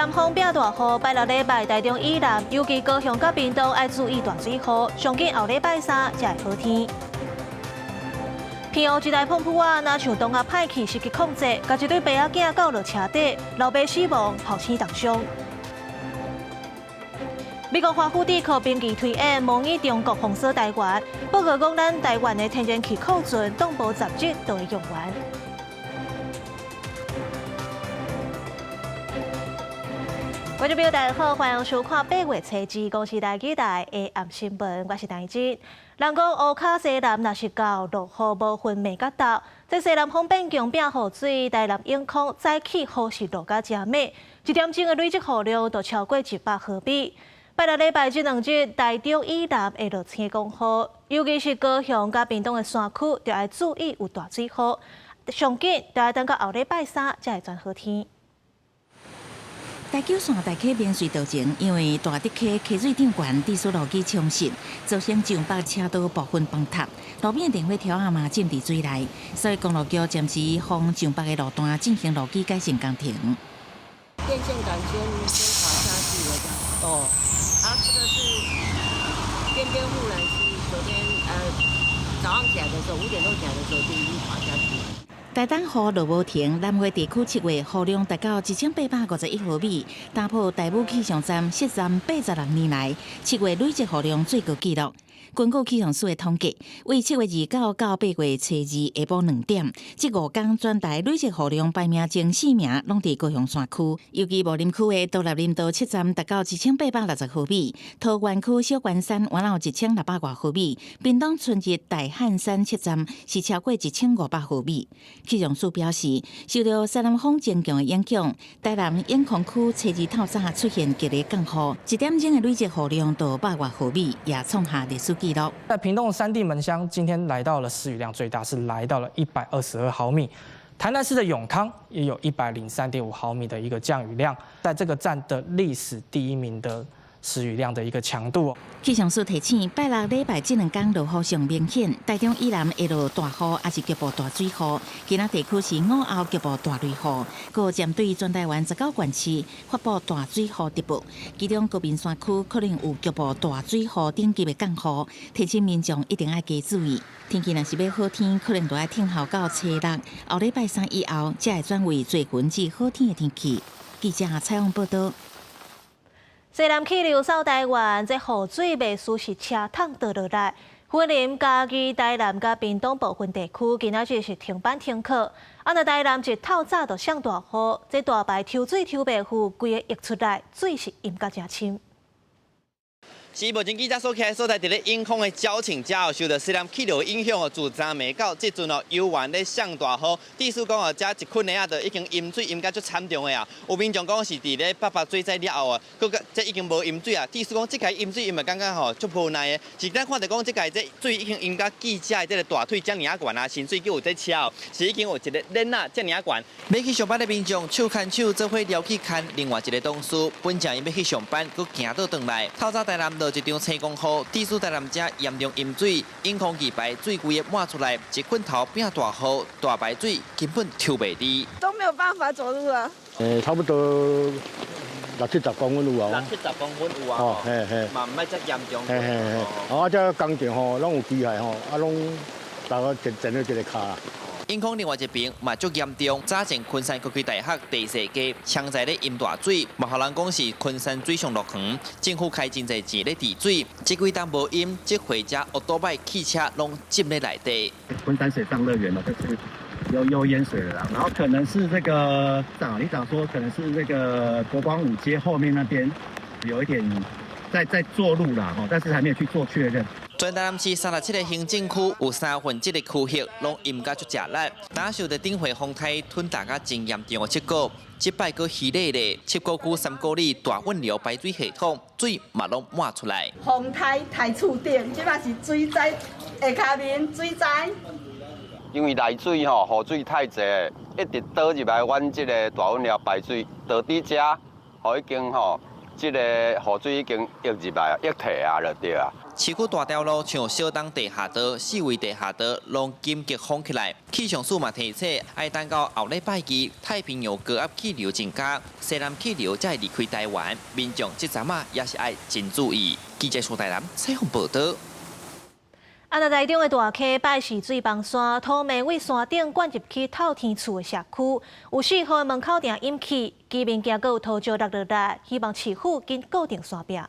南風變大雨，拜六禮拜台中以南，尤其高雄佮屏東愛注意大水雨，上緊後禮拜三才會好天。平湖一台膨噗仔，若像動啊歹去失去控制，共一對爸仔囝轎落車底，老爸死亡，後生重傷。美國華府智庫兵棋推演模擬中國封鎖台灣，報告講咱台灣的天然氣庫存當無10日就會用完。觀眾朋友，大家好，歡迎收看8月初二公視台語台的暗新聞，我是陳怡真。人講烏跤西南，若是到落雨無分暝佮晝，這西南風變強變雨水，台南永康早起雨勢落甲誠猛，一點鐘的累積雨量就超過100毫米。拜六禮拜這兩日，台中以南會落青光雨，尤其是高雄佮屏東的山區，就愛注意有大水雨。上緊就愛等到後禮拜三才會轉好天。台九線大溪明隧道前，因為大竹溪溪水漲懸，致使路基沖蝕，造成上北車道部分崩塌，路邊電火柱仔嘛浸佇水內，所以公路局暫時封上北的路段進行路基改善工程。電線桿先垮下去了，哦，啊，這個是邊邊護欄是昨天早上起來的時候，5點多起來的時候就已經垮下去了。台東雨落無停，南迴地區7月雨量達到1851毫米，打破台母氣象站設站86年來7月累積雨量最高紀錄。根據氣象署的統計，為7月29到8月初二下晡2點，這5天全台累積雨量排名前四名，攏佇高雄山區，尤其武林區的獨立林道七站達到1860毫米，桃園區小關山原來有1600外毫米，屏東春日大漢山七站是超過1500毫米。氣象署表示，受到西南風增強的影響，台南永康區初二透早出現劇烈降雨，一點鐘的累積雨量到100外毫米，也創下歷史紀錄。在屏東三地門鄉，今天來到了時雨量最大，是來到了122毫米。台南市的永康也有103.5毫米的一個降雨量，在這個站的歷史第一名的時雨量的一個強度。氣象署提醒，拜六禮拜這兩天落雨上明顯，台中以南會落大雨，抑是局部大水雨；其他地區是午後局部大雷雨。閣針對全台灣19縣市發布大水雨特報，其中高屏山區可能有局部大水雨等級的降雨，提醒民眾一定愛加注意。天氣若是欲好天，可能就愛等候到初六，後禮拜三以後，才會轉為多雲至好天的天氣。記者採訪報道。西南氣流掃台灣，這雨水袂輸是車桶倒落來。雲林、嘉義、台南佮屏東部分地區，今仔日是停班停課。啊，若台南一透早就上大雨，這大排抽水抽袂赴，規个溢出來，水是淹甲誠深。是目前記者所徛的所在，佇咧永康的蕉嶺遮哦，受著西南氣流影響哦，自昨暝到這陣哦，猶原咧上大雨。意思講哦，遮一困的啊，就已經淹水淹甲足慘重的啊。有民眾講是佇咧北北水災了後哦，閣閣這已經無淹水啊。意思講這擺淹水淹嘛感覺吼足無奈的。是咱看著講這擺這水已經淹甲記者的這个大腿遮爾仔懸啊，甚至閣有這車哦，是已經有一个鏈仔遮爾仔懸。欲去上班的民眾手牽手做伙撩去牽另外一个同事，本正伊欲去上班，閣行倒轉來。透早台南落一場青光雨，致使台南遮嚴重淹水，永康二排水規个滿出來，一困頭變大雨，大排水根本抽袂離。都沒有辦法走路啊。差不多六七十公分有啊。六七十公分有啊。哦，嘿嘿。嘛毋愛遮嚴重。嘿嘿嘿。啊，這工程吼，攏有機械吼，啊，攏大概一前了一个跤。永康另外一邊嘛足嚴重，早前昆山科技大學第四街常在咧淹大水，嘛予人講是昆山水上樂園，政府開真濟錢咧治水，這幾冬無淹，這回遮歐多擺汽車攏浸咧內底。昆山水上樂園哦，就是又淹水了啦，然後可能是這個長里長說，可能是這個國光五街後面那邊有一點在做路啦，但是還沒有去做確認。全台南市37個行政區有三分之一的區域攏淹甲足食力，打受著頂回風台吞大甲真嚴重的結果，這擺閣虛咧咧，七股區三股里大運流排水系統水嘛攏滿出來。風颱颱厝頂，這擺是水災，下跤面水災。因為內水吼，雨水太濟，一直倒入來阮這个大運寮排水，到佇遮，吼已經吼。這個雨水已經溢入來，溢退啊，就對啊。市區大條路像小東地下道、四維地下道，攏緊急封起來。氣象署嘛提醒，愛等到後禮拜二，太平洋高壓氣流增加，西南氣流才會離開台灣，民眾這陣仔也是愛真注意。記者蘇台南採訪報道。啊！那台中的大溪拜四水崩山，土暝對山頂灌入去透天厝的社區，有四戶門口埕淹去，居民驚閣有土石落落來，希望市府緊固定山壁。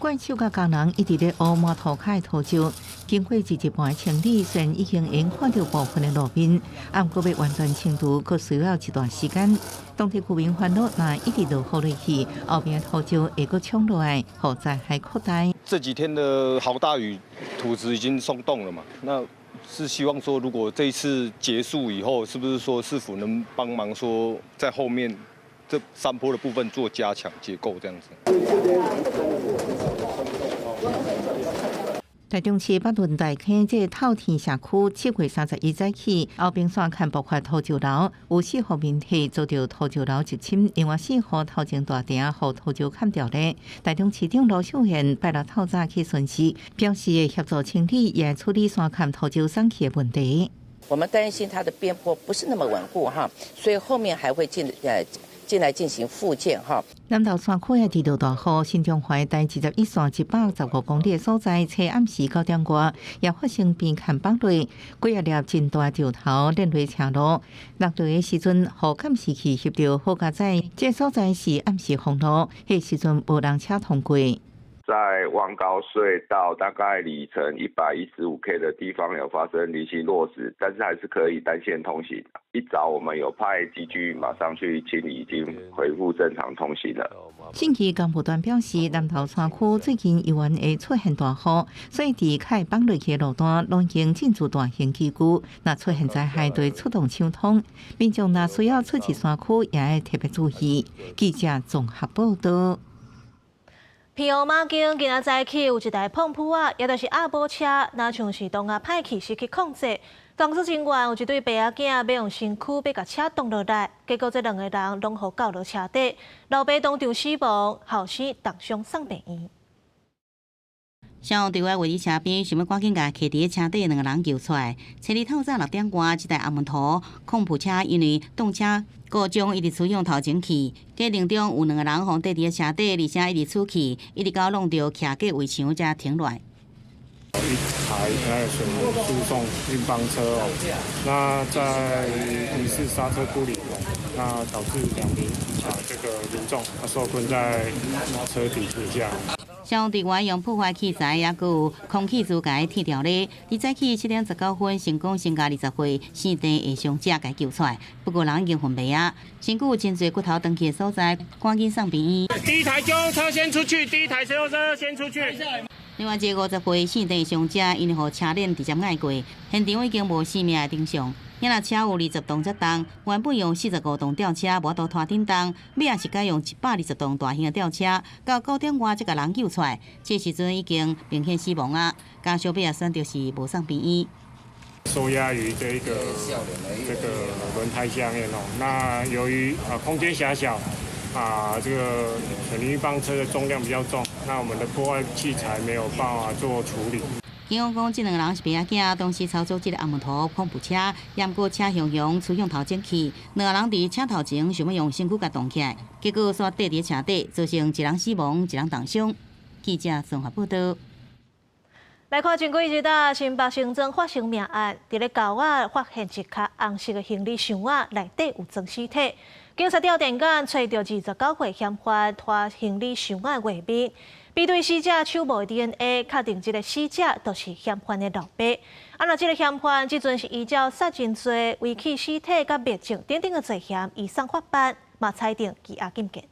怪手佮工人一直咧挖滿塗跤的土石，經過一日半清理，雖然已經會看著部分的路面，毋過欲完全清除，閣需要一段時間。當地居民煩惱，若一直落雨落去，後面的土石會閣沖落來，予災害擴大。這幾天的豪大雨，土質已經鬆動了嘛？那是希望說，如果這一次結束以後，是不是說市府能幫忙說，在後面這山坡的部分做加強結構，這樣子。台中市北屯大坑這透天社區7月31早起，後爿山崁爆發土石流，有四戶民宅遭著土石流入侵，另外四戶頭前大埕予土石崁掉咧。台中市長盧秀燕拜六透早去巡視，表示會協助清理，也處理山崁土石鬆去的問題。我們擔心它的邊坡不是那麼穩固哈，所以後面還會進來進行復建哈。南投山區的落大雨，新中華台21線115公里的所在，昨暗時9點外也發生邊崁崩落，幾仔粒真大石頭連落車路。落落的時陣，雨監視器翕著好佳哉，這所在是暗時封路，彼時陣無人車通過。在望高隧道大概里程115 K 的地方有發生離心落石，但是還是可以單線通行。一早我們有派機具馬上去清理，已經恢復正常通行了。信義工務團表示，南投山區最近猶原會出現大雨，所以佇較會崩落去的路段，攏已經進駐大型機具。若出現災害，就會出動搶通。民眾若需要出入山區，也愛特別注意。記者綜合報道。平湖馬經今仔早起有一台碰鋪仔，也就是鴨寶車，若像是當下歹去失去控制。工作人員有一對爸仔囝欲用身軀欲共車擋落來，結果這兩个人攏予絞落車底，老爸當場死亡，後生重傷送病院。消防隊員圍佇車邊，想欲趕緊共徛佇車底兩个人救出來。昨日透早6點外，這台阿門圖控埔車因為擋車故障，一直趨向頭前去。過程中有兩个人予綴佇車底，而且一直出去，一直到弄著徛過圍牆才停落來。一台那個水泥輸送運幫車哦，那在疑似剎車不靈哦，那導致兩名啊這個民眾受困在車底之下。消防隊員用破壞器材，也閣有空氣珠共伊鐵掉咧。佇早起7點19分，成功先共20歲姓鄭的傷者共救出來，不過人已經昏迷啊，身軀有真濟骨頭斷去的所在，趕緊送病院。第一台救護車先出去，第一台救護車先出去。另外一個50歲姓鄭的傷者，因為予車輪直接壓過，現場已經無生命的徵象。遐若車有20噸遮重，原本用45噸吊車無法度拖頂重，尾仔是改用120噸大型的吊車，到9點外才共人救出來。這時陣已經明顯死亡啊！家屬尾仔選擇是無送病院。受壓於這個輪胎下面哦，那由於啊空間狹小，啊這個水泥運車的重量比較重，那我們的破壞器材沒有辦法做處理。警方講，這兩个人是爸仔囝，當時操作這个阿門圖控埔車，毋過車雄雄趨向頭前去，兩个人佇車頭前想欲用身軀共擋起來，結果煞綴佇車底，造成一人死亡，一人重傷。記者綜合報道。來看，前幾日啊，新北新莊發生命案，佇咧溝仔發現一跤紅色的行李箱仔，內底有裝屍體。警察調電眼揣著29歲嫌犯拖行李箱仔的畫面，比對死者手部的 DNA，確定這个死者就是嫌犯的老爸。啊，若這个嫌犯這陣是依照殺人罪、遺棄屍體佮滅證等等的罪嫌，移送法辦，嘛裁定羈押禁見。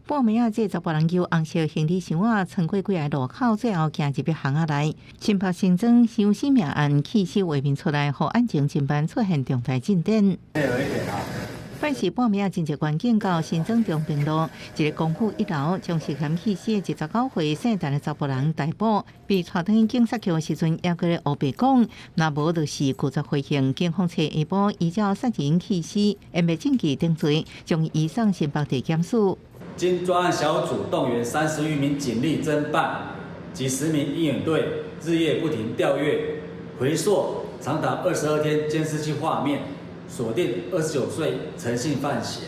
半暝仔，這查埔人搝紅色行李箱仔，穿過幾个路口，最後行入去巷仔內。新北新莊傷屍命案起死畫面出來，予案情偵辦出現重大進展。拜四半暝仔，偵缉員警到新莊中平路一个公寓一樓，將涉嫌棄屍的29歲姓陳的查埔人逮捕。被帶轉警察局的時陣，猶閣咧烏白講，若無就是拒絕回應。警方揣下晡依照殺人棄屍、湮滅證據等罪，將伊移送新北地檢署。經專案小組動員30餘名警力偵辦，幾十名義勇隊日夜不停調閱，回溯長達22天監視器畫面，鎖定29歲陳姓犯嫌。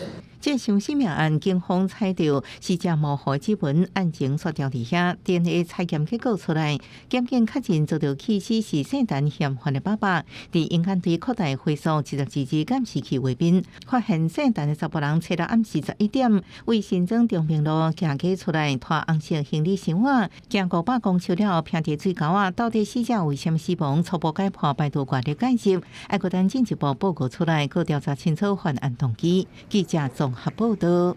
這傷死命案，警方採著死者模糊指紋，案情煞調佇遐，DNA 採檢結果出來，檢警確認遭著棄屍是姓陳嫌犯的爸爸。佇刑案隊擴大回溯72支監視器畫面，發現姓陳的查埔人，初六暗時11點，為新莊中平路行街出來，拖紅色行李箱仔，行500公尺了後，徛佇水溝仔，到底死者為啥物死亡？初步解剖排除外力介入，還閣等進一步報告出來，閣調查清楚犯案動機。記者綜合報道。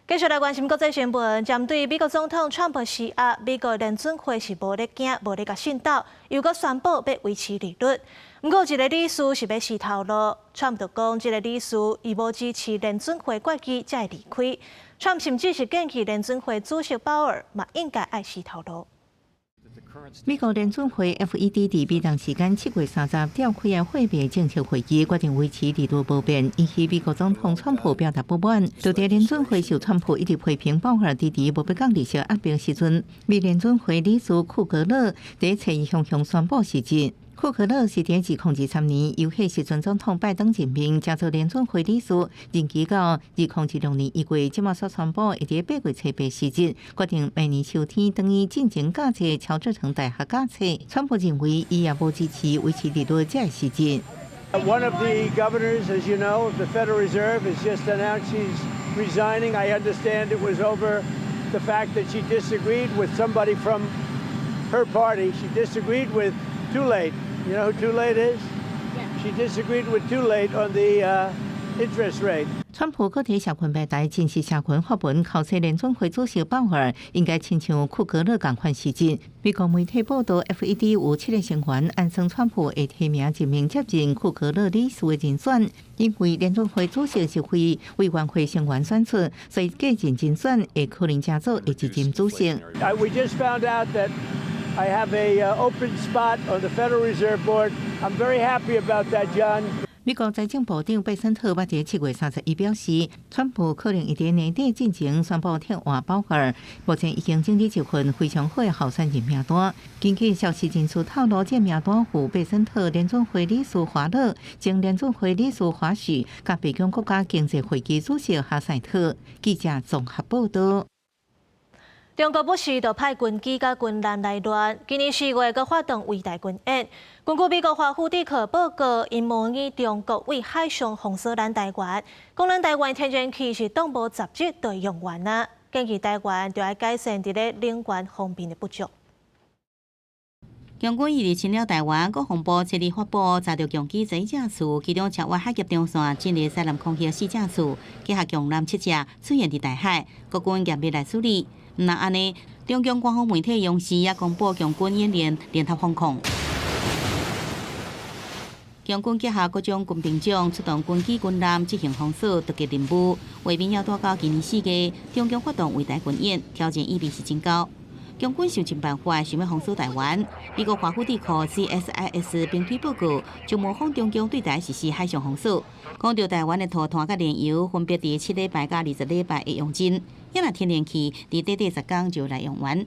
繼續來關心國際新聞，針對美國總統川普施壓，美國聯準會是無咧驚，無咧共滲透，又閣宣布欲維持利率。毋過有一個理事是欲辭頭路，川普就講這個理事伊無支持聯準會決議，才會離開。川普甚至是建議聯準會主席鮑爾嘛應該愛辭頭路。美國聯準會 FED 佇美東時間7月30召開的貨幣政策會議，決定維持利率無變，引起美國總統川普表達不滿。就佇聯準會受川普一直批評鮑爾遲遲無欲降利息壓迫時陣，美聯準會理事庫格勒佇初一雄雄宣布辭職。庫克勒是佇2023年由彼時陣總統拜登任命，成做聯準會理事，任期到2026年1月，這馬煞宣布會佇8月初八辭職，決定明年秋天轉去進前教冊喬治城大學教冊。川普認為伊也無支持維持利率才會辭職。 One of the governors, as you know, of the Federal Reserve has just announced she's resigning. I understand it was over the fact that she disagreed with somebody from her party. She disagreed with Too Late. You know who Too Late is? She disagreed with Too Late on the interest rate. 川普閣佇社群平台正式社群發文，口斥聯準會主席鮑爾應該親像庫格勒仝款辭職。美國媒體報道，FED 有七個成員按算川普會提名任命接任庫格勒理事的人選，因為聯準會主席是非委員會成員選出，所以繼任人選會可能成做下一任主席。 We just found out that I have a open spot on the Federal Reserve Board. I'm very happy about that, John. 美國財政部長貝森特捌佇7月31表示，川普可能會佇年底進前宣布撤換鮑爾，目前已經整理一份非常好的候選人名單。根據消息人士透露，這名單有貝森特、聯準會理事華勒、前聯準會理事華許、佮白宮國家經濟會議主席哈塞特。記者綜合報道。中國不時就派軍機佮軍艦來亂，今年4月閣發動圍台軍演。根據美國華府智庫報告，𪜶模擬中國對海上封鎖咱台灣，講咱台灣天然氣是擋無10日就會用完啊，建議台灣著愛改善佇咧能源方面的不足。共軍入侵了台灣，國防部七日發布查著共機11架次，其中超越海峽中線進入西南空域四架次，結合共艦七隻出現佇台海，國軍嚴密來處理。毋但按呢，中共官方媒體央視也公布共軍演練聯合防空。共軍結合各種軍兵種出動軍機軍艦執行封鎖突擊任務，畫面要帶到今年4月，中共發動圍台軍演，挑戰意味是真高。共軍想盡辦法想欲封鎖台灣。美國華府智庫 CSIS 兵推報告就模仿中共對台實施海上封鎖，講著台灣的塗炭佮煉油分別佇7禮拜佮20禮拜會用盡，抑若天然氣佇短短10工就來用完。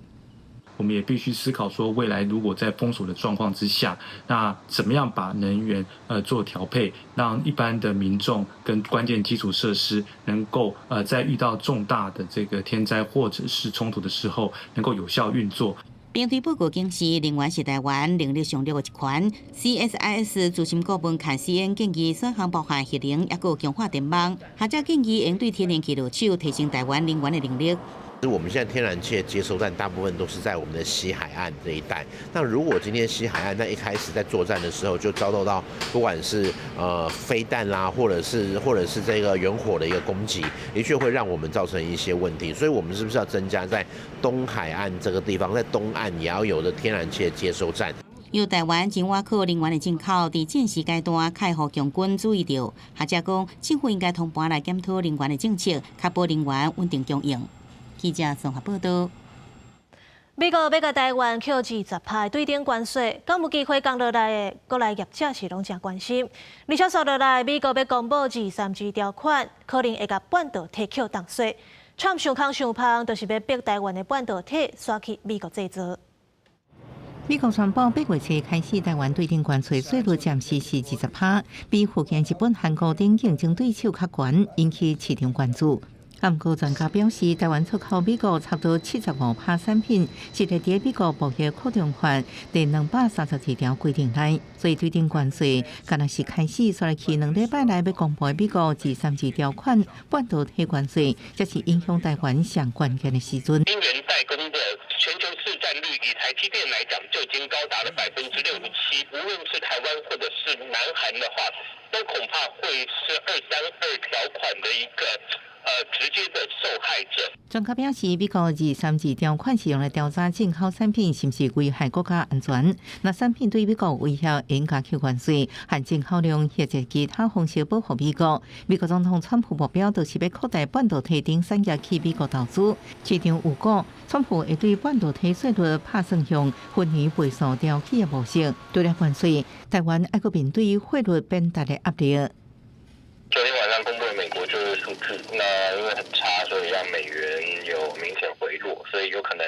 我們也必須思考說，未來如果在封鎖的狀況之下，那怎麼樣把能源做調配，讓一般的民眾跟關鍵基礎設施能夠在遇到重大的這個天災或者是衝突的時候，能夠有效運作。兵推報告顯示，能源是台灣能力上弱的一環。CSIS 資深顧問坎斯恩建議選項包含核能，抑閣有強化電網，學者建議應對天然氣落手，提升台灣能源的能力。我們現在天然氣的接收站大部分都是在我們的西海岸這一帶。那如果今天西海岸在一開始在作戰的時候就遭受到不管是飛彈啦，或者是這個遠火的一個攻擊，的確會讓我們造成一些問題。所以，我們是不是要增加在東海岸這個地方，在東岸也要有的天然氣的接收站？由台灣真倚靠能源的進口，佇戰時階段較會予共軍注意著。學者講，政府應該通盤來檢討能源的政策，確保能源穩定供應。記者綜合報道。美國欲共台灣扣20%對等關稅，敢有機會降落來的國內業者是攏誠關心。而且紲落來，美國欲公布23G 條款，可能會共半導體扣重稅。川普想空想芳，就是欲逼台灣的半導體徙去美國製造。美國宣布8月初開始，台灣對等關稅稅率暫時是20%，比附近日本、韓國等競爭對手較懸，引起市場關注。毋過專家表示，台灣出口美國差不多75%產品，是佇美國貿易擴張法第232條規定內，所以對等關稅敢若是開始，紲落去2禮拜內欲公布美國232條款半導體關稅，才是影響台灣上關鍵的時陣。晶圓代工的全球市佔率，以台積電來講，就已經高達了67%。無論是台灣或者是南韓的話，都恐怕會是232條款的一個直接的受害者。專家表示，美國232條款是用來調查進口產品是毋是危害國家安全。若產品對美國威脅，應加扣關稅、限進口量或者其他方式保護美國。美國總統川普目標就是欲擴大半導體等產業去美國投資。市場預估，川普會對半導體稅率拍算向分年賠數調起的模式。除了關稅，台灣猶閣面對匯率貶值的壓力。昨天晚上公布的美國就業數據，那因為很差，所以讓美元有明顯回落，所以有可能，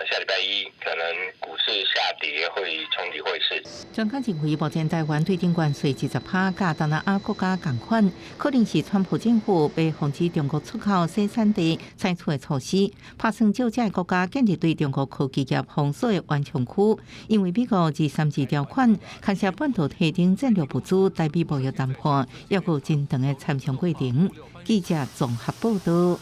下禮拜一可能股市下跌會衝擊匯市。專家認為，目前台灣對等關稅20%，佮東南亞國家仝款，可能是川普政府欲防止中國出口生產地採取的措施，拍算借這个國家建立對中國科技業封鎖的緩衝區。因為美國232條款牽涉半導體等戰略物資，台美貿易談判猶閣有真長的參商過程。記者綜合報道。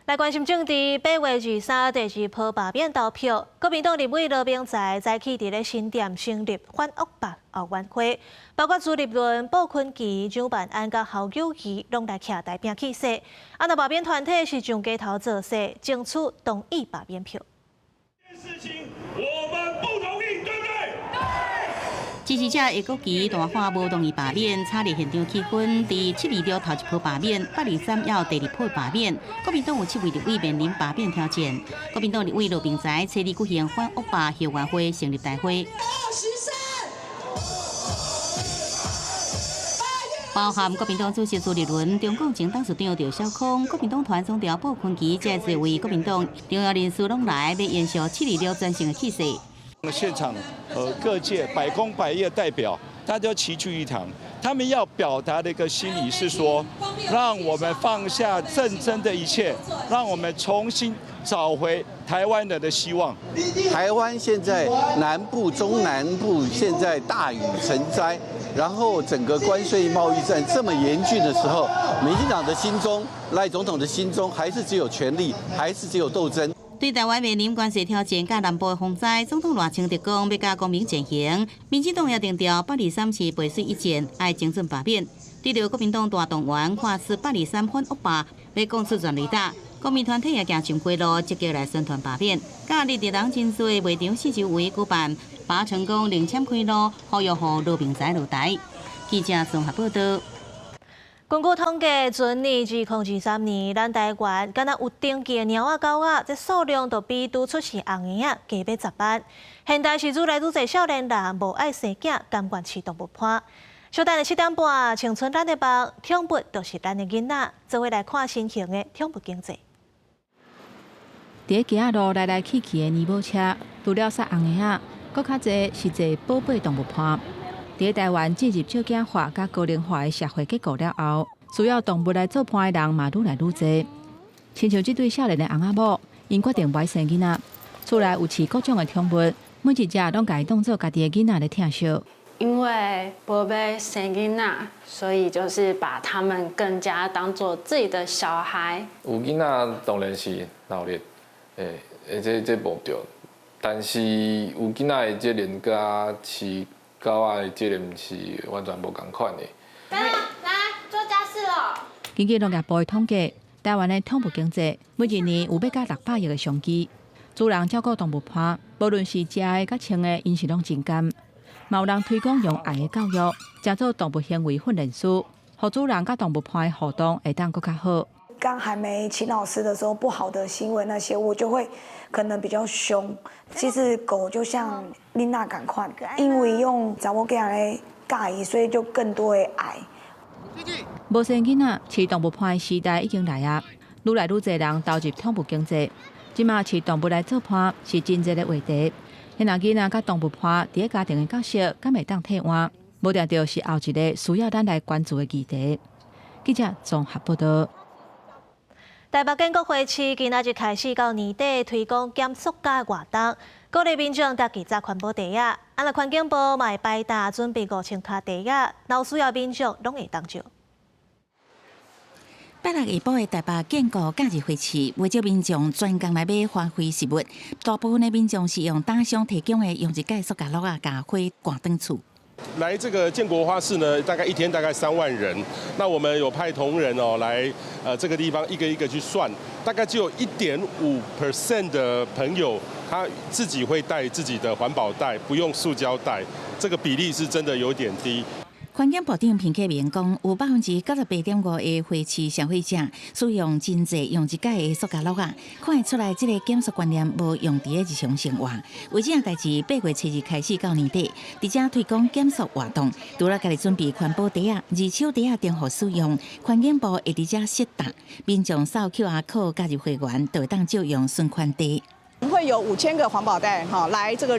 來關心政治，8月23第二波罷免投票，國民黨立委羅明才早起佇咧新店成立反惡霸後援會，包括朱立倫、傅崐萁、蔣萬安佮侯友宜，攏來徛台拼氣勢。啊，若罷免團體是上街頭造勢，爭取同意罷免票。事情我們不同意，對不對？支持者會國旗大喊無同意罷免，炒熱現場氣氛。佇7/26頭一波罷免，8/23猶有第二波罷免。國民黨有七位立委面臨罷免挑戰。國民黨立委羅明才初二舉行反惡霸後援會成立大會，包含國民黨主席朱立倫、中共前董事長趙小康、國民黨團總召傅崐萁，這濟位國民黨重要人士攏來，欲延續7/26全勝的氣勢。現場，各界百工百業代表，大家齊聚一堂，他們要表達的一個心理是說，讓我們放下政爭的一切，讓我們重新找回台灣人的希望。台灣現在南部、中南部現在大雨成災，然後整個關稅貿易戰這麼嚴峻的時候，民進黨的心中，賴總統的心中，還是只有權力，還是只有鬥爭。對台灣面臨關稅挑戰佮南部的風災，總統賴清德講欲佮公民前行。民進黨也定調8/23是背水一戰，愛精準罷免。對著國民黨大動員，看似8/23反惡霸，欲講出全壘打。國民團體也行上街路，積極來宣傳罷免。佮立的人真濟，賣場四周圍舉辦，把成功領簽開路，呼籲予羅明才落台。記者綜合報道。根據統計，全年2023年，咱台灣敢若有登記的貓仔狗仔，這數量就比拄出世紅嬰仔加欲10萬。現代是愈來愈濟少年人無愛生囝，甘願飼動物伴。小等下7點半，青春咱的夢，寵物就是咱的囡仔，做伙來看新型的寵物經濟。佇街仔路來來去去的奶母車，除了捒紅嬰仔，閣較濟是坐寶貝動物伴。佇台灣進入少子化佮高齡化的社會結構了後，需要動物來做伴的人嘛愈來愈濟。親像這對少年的翁仔某，𪜶決定無愛生囡仔，厝內有飼各種的寵物，每一隻攏共伊當做家己的囡仔咧疼惜。因為無欲生囡仔，所以就是把他們更加當做自己的小孩。有囡仔當然是鬧熱，欸，這無對，但是有囡仔的責任佮飼狗仔的責任是完全無仝款的。來來做家事咯。根據農業部的統計，台灣的寵物經濟每一年有欲到600億的商機。主人照顧動物伴，無論是食的佮穿的，𪜶是攏真甘。嘛有人推廣用愛的教育，成做動物行為訓練師，予主人佮動物伴的互動會當閣較好。剛還沒請老師的時候，不好的行為那些，我就會可能比較兇。其實狗就像囡仔仝款，因為用查某囝來教伊，所以就更多的愛。無生囡仔飼動物伴的時代已經來啊！愈來愈濟人投入寵物經濟。這馬飼動物來做伴是真熱的話題。彼若囡仔佮動物伴佇咧家庭的角色，敢會當替換？無定著是後一个需要咱來關注的議題。記者綜合報導。台北建國花市今仔日開始到年底推廣減塑膠活動，鼓勵民眾家己紮環保袋仔。啊，若環境部嘛會擺搭準備5000卡袋仔，若有需要民眾攏會當借。拜六下晡的台北建國假日花市，袂少民眾專工來買花卉食物，大部分的民眾是用廠商提供的用一改塑膠簍仔共花掛轉厝。來這個建國花市呢，大概一天大概3萬人。那我們有派同仁哦來，這個地方一個一個去算，大概只有1.5% 的朋友他自己會帶自己的環保袋，不用塑膠袋，這個比例是真的有點低。環境部長彭克明講，有98.5%的花市消費者使用真濟用一改的塑膠簍仔，看會出來這個減塑觀念無用佇咧日常生活。為這項代誌，8月7日開始到年底，佇遮推廣減塑活動，除了家己準備環保袋仔、二手袋仔重複使用，環境部會佇遮設檔，民眾掃 QR code 加入會員，就會當借用循環袋。會有5000個環保袋，哈，來這個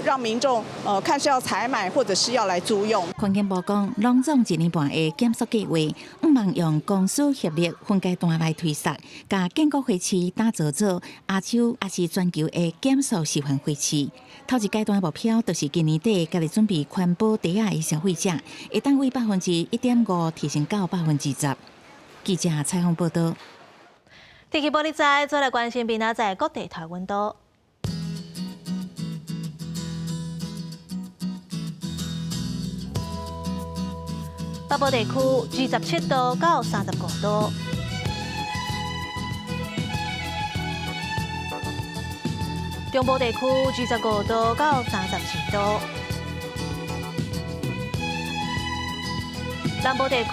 讓民眾看是要採買或者是要來租用。環境部講，攏總一年半的減塑計劃，向望用公私協力分階段來推實，共建國花市打造做亞洲抑是全球的減塑示範花市。頭一階段目標就是今年底家己準備環保袋仔的消費者，會當為1.5%提升到10%。記者採訪報導。天氣報你知，再來關心明仔載各地台溫度。北部地區27度到35度，中部地區25度到32度，南部地區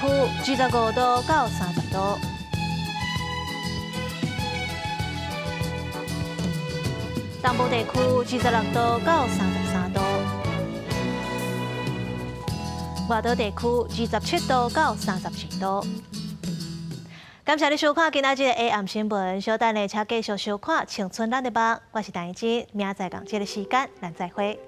25度到30度。東部地區26度到33度，外島地區27度到32度。感謝你收看今仔日的 AM 新聞，稍等下請繼續收看《青春咱的夢》，我是陳怡靜，明仔載仝這个時間，咱再會。